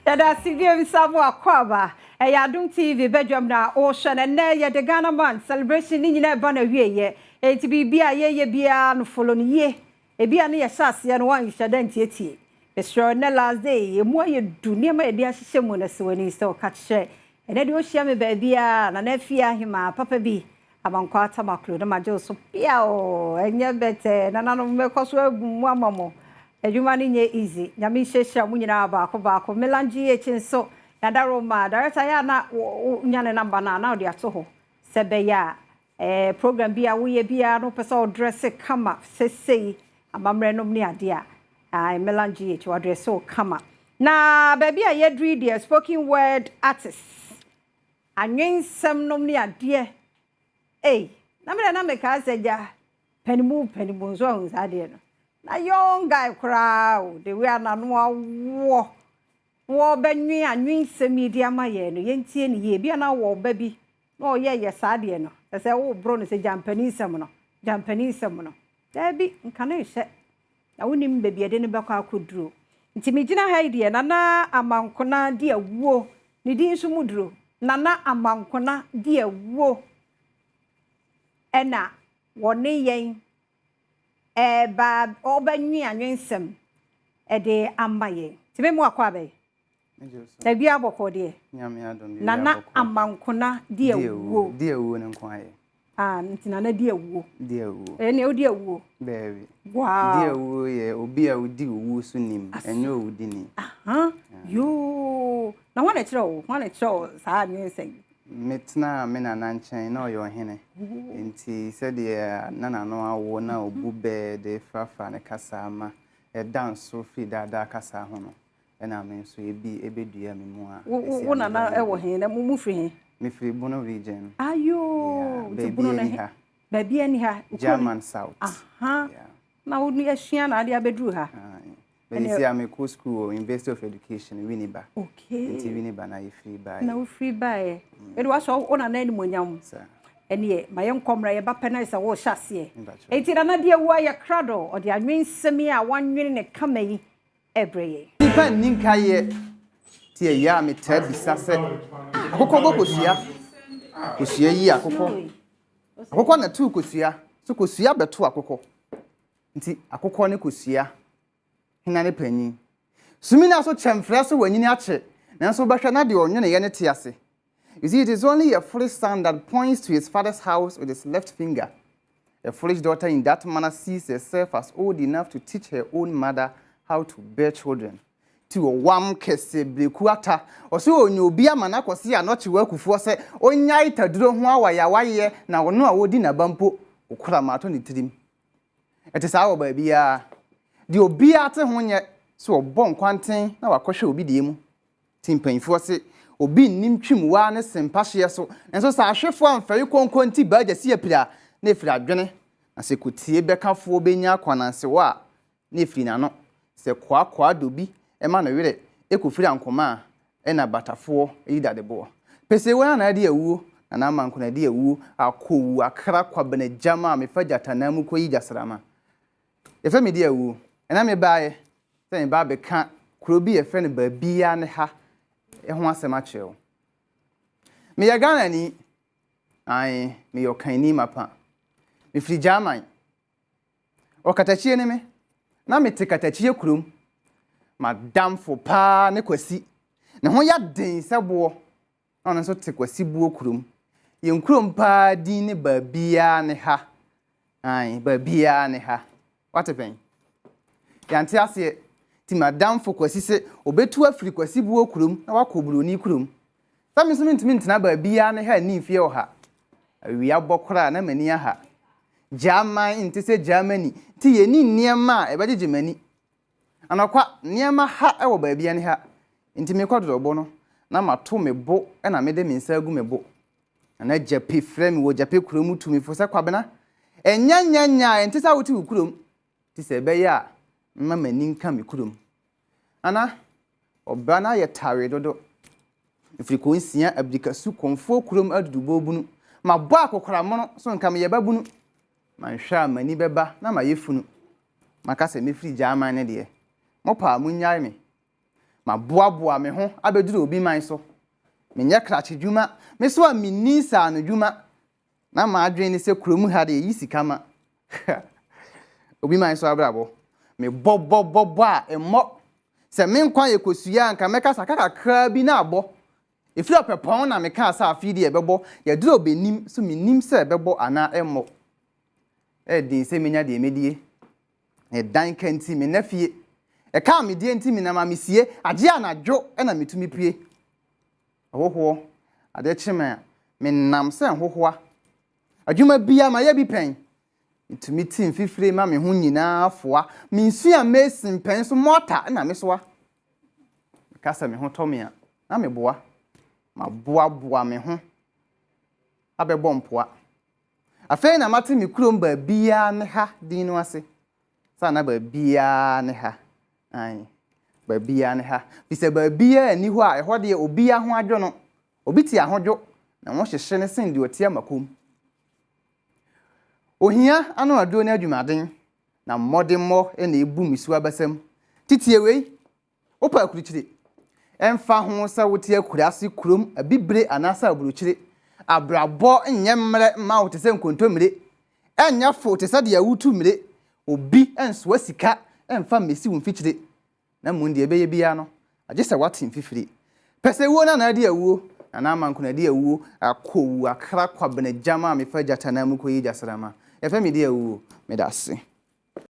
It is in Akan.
Yɛda ase bio nsa mo akwaaba. Ɛyɛ Adom TV badwam na wohwɛ no. Ɛnnɛ yɛde Ghana Month celebration ne nyinaa ɛba n'awieɛ. Enti biribi a yɛyɛ biara no follow no yie. Ebi a ne yɛhyɛ aseɛ no woanhyɛ da ntietie. Mesrɛ wo ɛnnɛ last day emu ayɛ du nneɛma a yɛde ahyehyɛ mu no sɛ w'ani sɛ ɔka kyerɛ. Ɛnnɛ deɛ wohyia me baabiara Nana Afie Ahemaa papa bi Abankwaa Tamaklo na magye wo so piaw! Ɛnyɛ bɛtɛɛ, nananom mɛkɔ so abu mu ama mo. Adwuma no nyɛ easy. Nyame nhyirahyira mo nyinaa baako baako. Melan GH nso, Nadaroma, director yɛ a na wo nya ne number no a na ɔde ato hɔ sɛ ɛbɛyɛ a eh, program bi a woyɛ biara no wopɛ sɛ ɔdrɛse kama sesei amammerɛ nom ne adeɛ a, ae, Melan GH wadrɛse wo kama. Na baabi a yɛaduru yi deɛ, spoken word artist, Anwensɛm nom ne adeɛ ei na me deɛ na mekaa sɛ gya panimu panimu nso ahu saa adeɛ no na young guy koraa o the way a n'ano awoɔ wɔbɛnwen anwensɛm yi de ama yɛn no yɛntie no yie ebia na wɔ ɔba bi na ɔyɛ yɛ saa adeɛ no sɛ sɛ woboro no sɛ gya mpaninsɛm no gya mpaninsɛm no daabi nka no nhyɛ Na wonim baabi a ɛde no bɛkɔ akɔduro. Nti megyina ha yi deɛ, Nana Amankona di awuo. Ne din nso mu duro. Nana Amankona di awuo ɛna wɔne yɛn ɛreba, ɔrebɛnwe anwensɛm ɛde ama yɛn. Nti me mu akɔ abɛn. Na biribiara bɔkɔɔ deɛ. Nana Amankona di awuo. Di awuo no nko ayɛ. Ah, nti Nana di awuo. Di awuo. Ɛyɛ nea odi awuo. Baabi. Wow. Di awuo yɛ obi a odi owuo so nim, ɛnyɛ owudini. Aha, yoo. Na hwan na ɛkyerɛ wo? Hwan na ɛkyerɛ wo saa anwensɛm yi? Metenaa me nana nkyɛn, na ɔyɛ ɔhene. Nti sɛdeɛ na n'ano awo na ɔbu bɛ de frafra ne kasa ma ɛda nso firi daadaa kasa ho no, Ɛna me nso ebi ebedua me mu a. Wo wo wo nana ɛwɔ he na mo mo firi he? Me firi Bono region. Ayoo nti Bono no he? Baabi ani ha. German South. Aha. Yeah. Na wo asua na ade abɛduru ha. Bɛdi si a me kɔ school wɔ University of Education Winneba. Okay. Nti Winneba na yɛfiri baeɛ. Na wofiri baeɛ. Ɛde wasɔ wo nana animuonyam. Sa. Ɛneɛ ma yɛnkɔ mmra yɛba pɛ na sɛ wohyɛ aseɛ. Enti nana deɛ wu ayɛ krado ɔde anwensɛm yi a wanwene ne kama yi rebrɛ yɛn. Nnipa nni nkaeɛ nti ɛyɛ a metaa bisa sɛ, Akokɔ bɔ kosua? Kosua yi akokɔ. Akokɔ na ɛtoo kosua, so kosua bɛto akokɔ. Nti akokɔ ne kosua, hena ne panyin? Sumina so kyɛmfrɛ so wanyini akyɛ, nanso wobɛhwɛ na deɛ ɔnweneeɛ no te ase. You see, it is only a foolish son that points to his father's house with his left finger. A foolish daughter in that manner sees herself as old enough to teach her own mother how to bear children. Ti ɔwam kɛse breku ata ɔsɛ ɔnya obi ama no akɔse anɔkye wɔ akufoɔ sɛ ɔnyae taduro ho awayawayɛ na ɔno a ɔdi n'aba mpo kokoram atɔ ne tirim. Ɛte saa wɔ baabiara. Deɛ obiara te ho nyɛ sɛ ɔbɔ nkwanten na wakɔhwɛ obi deɛ mu. Nti mpanyinfoɔ se, obi nnim twim waa ne se mpahyeɛ so, nanso sɛ ahwefoɔ amfɛre konko nti baa gyasi apira na ɛfiri adwene, na sɛ kotie bɛkafoɔ bɛnya akwanansewa a, na ɛfiri n'ano, sɛ koakoa dɔ bi ma no werɛ kɔfiri ankoma a, ɛna batafoɔ yi dadeboɔ. Pesewa na na adi awuo, Nana Amanko na adi awuo, Akowu, Akra, Kwabena, Gyama a mefa gyatanan mu kɔyi gyasrama. Yɛfrɛ me di awuo. Ɛna mebaeɛ sɛ meba abɛka kuro bi yɛfrɛ no Baabiara ne ha ho asɛm akyerɛ wo. Meyɛ Ghanani, ae, meyɛ ɔkanni mapa. Mefiri German. Ɔkatakyie ne me. Na mete Katakyie kurom. M'adamfo paa ne Kwasi. Ne ho yɛ den sɛ boɔ. Na ɔno nso te Kwasi Buo kurom. Yɛn kurom paa din ne Baabiara ne ha. Ae, baabiara ne ha. Wate pɛn? Yɛante aseɛ. Nti m'adamfo Kwasi se ɔbɛtu afiri Kwasi Buo kurom na wakɔ Buroni kurom. Sɛ me nso mentumi ntena baabiara ne ha nni mfeɛ ɔha. Awia bɔ koraa na m'ani aha. Gyaman nte sɛ Germany nti yɛnni nneɛma a ɛbɛgyegye m'ani. Anɔkwa, nneɛma ha wɔ baabiara ne ha. Nti mekɔ Dodɔbo no na mato me bo na mede me nsa agu me bo. Nana Gyape frɛ me wɔ Gyape kuro mu tu me fo sɛ Kwabena, ɛnyɛ nyɛ nyɛ a ɛnte sɛ wote wo kurom. Nti sɛ ɛbɛyɛ a mma m'ani nka me kurom. Nana, ɔbra no ayɛ tawee dodo. Mefiri Konsia, Abirikasu, Kɔmfoɔ kurom adudu bɔɔbunu. Mabɔ akɔkora mono, so nka meyɛ babunu. Manhwɛ a m'ani bɛba na mayɛ funu. Maka sɛ mɛfiri Gyaman no deɛ, mopɛ a monnyae me. Maboaboa me ho abɛduru obi man so. Menyɛ krakye dwuma, me so a menni nsaano dwuma. Na m'adwene ne sɛ kurom ha deɛ yi sika ma. Obi man so abrabɔ. Mebɔ bɔ bɔ bɔ a ɛmmɔ. Sɛ me nkwa yɛ kosua a anka mɛka sɛ aka kakraa bi na abɔ. Ɛfiri ɔpɛpɔn na mekaa sɛ afei deɛ ɛbɛbɔ, yɛduru ɔbɛnim so mennim sɛ ɛbɛbɔ anaa ɛmmɔ. Ɛyɛ den sɛ menya deɛ mɛdie. Ɛdan ka nti menna fie. Ɛka a medie nti menam a mesie. Agye anadwo na metumi pue. Ɔhohoɔ, adeɛ kye me a, menam sɛ nhohoa. Adwuma biara mayɛ bi pɛn. Metumi te mfifire ma me ho nyinaa foa. Mensua mason pɛn nso mɔɔta na mesoa. Meka sɛ me ho tɔ me a, na meboa. Maboaboa me ho abɛbɔ mpoa. Afei na mate me kurom baabiara ne ha din no ase. Sɛ na baabiara ne ha. Ae, baabiara ne ha. Fi sɛ baabiara nni hɔ a ɛhɔ deɛ obiara ho adwo no. Obi te ahodwo na ho hyehye no sen deɛ ɔte amakom. Ohia ano aduro ne adwumaden, na mmɔdemmɔ na ebu me su abasam. Titie wei, wopɛ akurukyire. Ɛmfa ho sɛ wote akuraase, kurom, abibire anaasɛ aburokyire, abrabɔ nyɛ mmerɛ mma wo te sɛ nkontommire. Ɛnyɛ fo te sɛ deɛ wotu mmire. Obi nsoa sika mfa mmɛsi wo mfikyire. Na mmom deɛ ɛbɛyɛ biara no, agye sɛ woate mfifire. Pɛ sɛ wuo na na adi awuo, Nana Amanko na adi awuo, Akɔwu, Akra, Kwabena, Gyama a mefa gyata nan mu kɔyi gyasrama. Yɛfrɛ me di awuo. Meda ase.